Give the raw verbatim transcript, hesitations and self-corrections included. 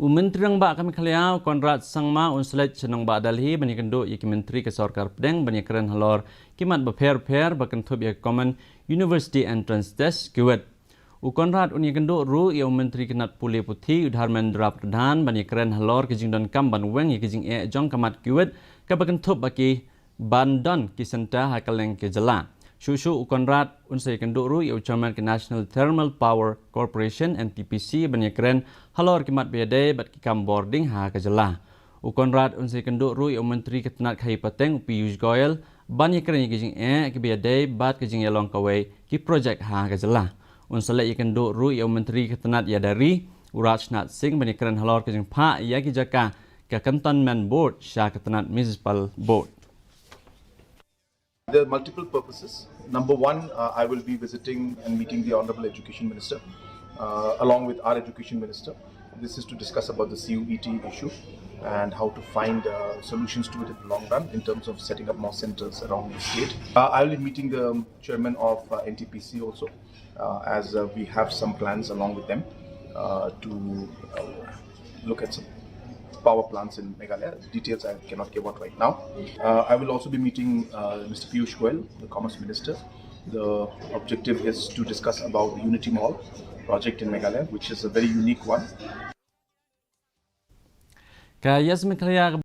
U Myntri Rangbah ka Meghalaya, u Conrad Sangma, un sa leit sha nongbah Delhi ban ïakynduh ïa ki myntri ka sorkar pdeng ban ïakren halor ki mat bapher bapher ba kynthup ïa ka Common University Entrance Test, kiwit. U Conrad un ïakynduh ruh ïa u Myntri ka tnat pule puthi, u Dharmendra Pradhan, ban ïakren halor ka jingdonkam ban weng ïa ka jingeh jong ka mat, kiwit, kaba kynthup ba ki ban don ki center ha kylleng ka jylla. Shuh shuh u Conrad un sa ïakynduh ruh ïa u Chairman ka National Thermal Power Corporation, N T P C, ban ïakren halor ki mat ba ïadei bad ki kam bording ha ka jylla. U Conrad un sa ïakynduh ruh ïa u Myntri ka tnat khaïi pateng, u Piyush Goyal, ban ïakren ïa ka jingeh kaba ïadei bad ka jingïalong kawei ki projek ha ka jylla. Un sa leit ïakynduh ruh ïa u Myntri ka tnat ïada ri, u Rajnath Singh, ban ïakren halor ka jingphah ïa ki jaka ka Cantonment Board sha ka tnat Municipal Board. There are multiple purposes. Number one, uh, I will be visiting and meeting the Honorable Education Minister, uh, along with our Education Minister. This is to discuss about the C U E T issue and how to find, uh, solutions to it in the long run in terms of setting up more centers around the state. Uh, I will be meeting the chairman of, uh, N T P C also, uh, as, uh, we have some plans along with them, uh, to, uh, look at some power plants in Meghalaya. Details I cannot give out right now. Uh, I will also be meeting, uh, Mister Piyush Goyal, the Commerce Minister. The objective is to discuss about the Unity Mall project in Meghalaya, which is a very unique one. Ka Yes Meghalaya